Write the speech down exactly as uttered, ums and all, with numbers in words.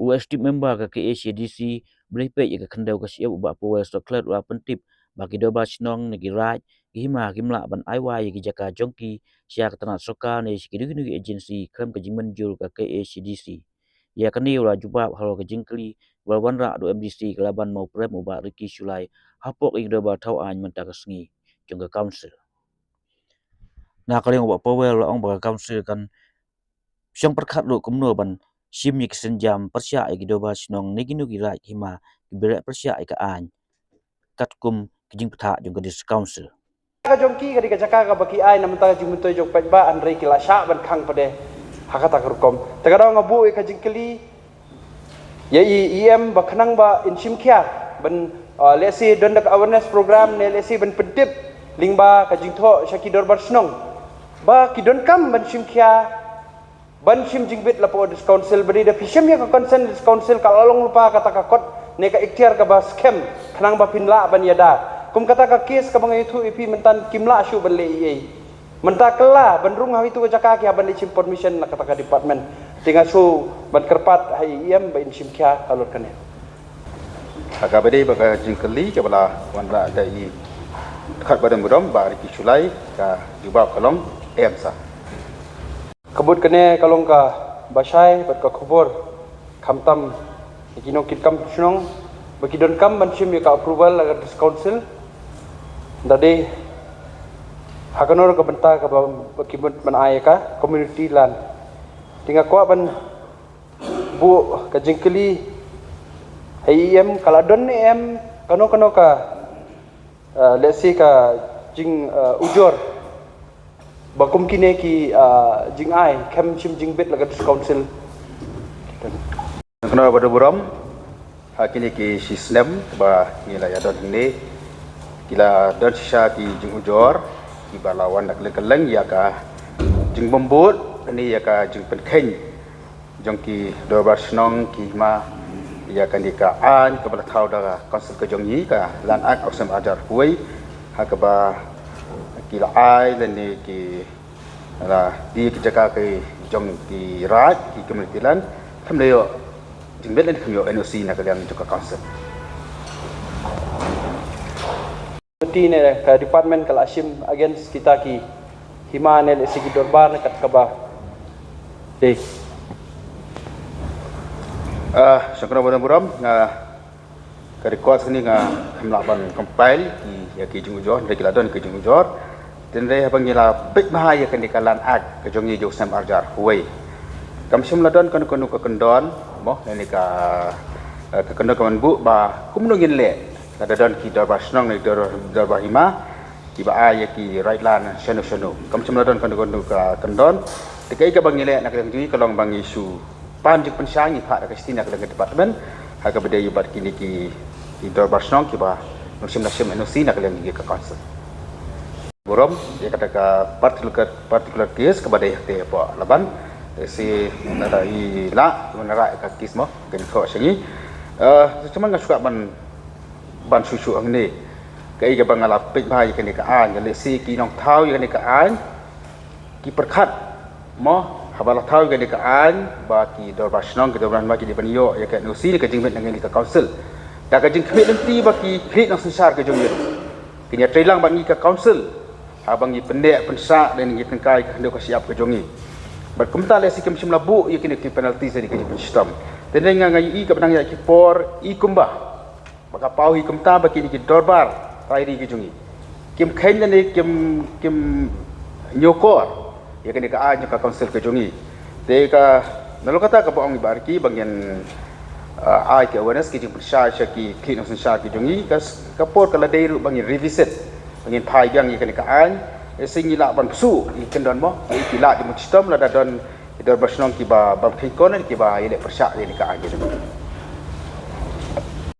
U Executive Member ka K A C D C, ba la peit ïa ka khyndew ka shyiap, u Bah Powell Sohkhlet, u la pyntip ba ki dorbar shnong ne ki raid ki hima kim lah ban ai wai ïa ki jaka jong ki sha ka tnat sorkar ne sha kino kino ki agency khlem ka jingmynjur ka K A C D C. Ïa kane u la jubab halor ka jingkylli ba la wanrah da u M D C ka Laban Mawprem, u Bah Ricky Shullai, hapoh ïa ki dorbar thaw aiñ mynta ka sngi jong ka council. Na ka liang u Bah Powell u la ong ba ka council kan shong pyrkhat ruh kumno ban shim ïa ki sienjam pyrshah ïa ki dorbar shnong ne kino ki raid ki hima kiba leh pyrshah ïa ka aiñ katkum ki jingpyrta jong ka District Council. Ka jong ki ka dei ka jaka kaba ki ai na bynta ka jingmyntoi jong paidbah, hynrei ki la shah ban khang pat de ha kata ka rukom. Te ka daw nga buh ïa ka jingkylli ïa i E M ba khnang ba in shim khia ban, ah, lehse don da ka awareness program ne lehse ban pyntip lyngba ka jingthoh sha ki dorbar shnong ba ki donkam ban shim khia ban shim jingbit lypa u District Council, ba dei da phi shem ïa ka consent District Council ka la long lypa kata ka kot ne ka iktiar kaba skhem khnang ba phin lah ban ïada. Kum kata ka case kaba nga ïathuh ïa phi mynta kim lah shuh ban leh ei ei. Mynta kylla ban rung ha itu ka jaka ki hap ban leit shim permission na kata ka department. Te nga shu ban kyrpad ha i E M ba in shim khia halor kane. Ha kaba dei ba ka jingkylli kaba la wanrah da i Dkhot Badan Burom, Bah Ricky Shullai, ka jubab ka long em sa. Ka bud kane ka long kaba shai bad ka khubor khamtam ïa ki nongkitkam shnong ba ki donkam ban shim ïa ka approval na ka District Council. Da dei ha kano ka bynta kaba ki mut ban ai ïa ka community land. Te nga kwah ban buh ka jingkylli ha i E M, ka la don ne em kano kano ka, ah, lehse ka jing, ah, ujor ba kum kine ki, ah, jingai khlem shim jingbit lypa ka District Council. Kano ba da burom ha kine ki shi snem ba ngi la ïadon hangne, ki la don shisha ki jingujor kiba la wan da kylleng kylleng ïa ka jingbym bud ne ïa ka jingpynkheiñ jong ki dorbar shnong ki hima ïa kane ka aiñ kaba la thaw da ka council ka jong ngi, ka Land Act ar snem ar hajar arphew wei, ha kaba ki la ai lane ki la die ki jaka ki jong ki raid, ki community land, khlem da ïoh jingbit lane khlem ïoh N O C na ka liang jong ka council. Committee ne ka department ka la shim against kita ki hima ne lehse ki dorbar ne kat kaba dei. Ah, shong kano ba da burom, nga ka record sini nga khlem lah ban compile ki ïa ki jingujor, hynrei ki la don ki jingujor. Hynrei haba ngi la peit bha ïa kane ka Land Act ka jong ngi jong u snem ar hajar arphew wei, kam shym la don kano kano ka kyndon mo, ne ka, eh, ka kyndon ka ban buh ba kumno ngin leh lada don ki dorbar shnong ne dor-, dorbar hima kiba ai ïa ki raid land shano shano. Kam shym la don kano kano ka kyndon. Te kaei kaba ngi leh na ka liang jong ngi ka long ba ngi shu pan jingpynshai, ngi phah da ka shithi na ka liang ka department ha kaba dei bad kine ki, ki dorbar shnong kiba nang shim, nang shim N O C na ka liang jong ngi ka council. Burom ïa kata ka particular, particular case kaba dei ha te hapoh Laban. Te shi nada i la wanrah ïa ka case mo, kan kho sha ngi. Eh, cuma nga shu kwah ban, ban shu shu hangne. Kaei kaba nga la peit bha ïa kane ka aiñ, lehse ki nongthaw ïa kane ka aiñ ki pyrkhat mo, haba la thaw ïa kane ka aiñ ba ki dorbar shnong, ki dorbar hima ki dei ban ïoh ïa ka N O C ne ka jingmut na ngi ka council. Da ka jingkhmih lynti ba ki khlieh nongsynshar ka jong ngi kin ïatreilang bad ngi ka council haba ngi pynneh pynshah ne ngi tyngkai ka khyndew ka shyiap ka jong ngi. Bad kumta lehse kim shym la buh ïa kine ki penalties ne ka jingpynshitom. Te nga, nga ïohi kaba nang ïa ki por i kumba ba ka paw hi kumta ba kine ki dorbar rai ri ki jong ngi kim kheiñ lane kim, kim ñiewkor ïa kane ka aiñ jong ka council ka jong ngi. Te ka nalor kata kaba ong i Bah Ricky ba ngin, ah, ai ki awareness, ki jingpynshai sha ki khlieh nongsynshar ki jong ngi, ka, ka por ka la dei ruh ba ngin revisit, ba ngin phai biang ïa kane ka aiñ. Lehse ngi lah ban pyrshah ïa ki kyndon mo, ïa ki lah jingpynshitom lada don ki dorbar shnong kiba bym kheiñ kor ne kiba ïaleh pyrshah ïa kane ka aiñ ka jong ngi.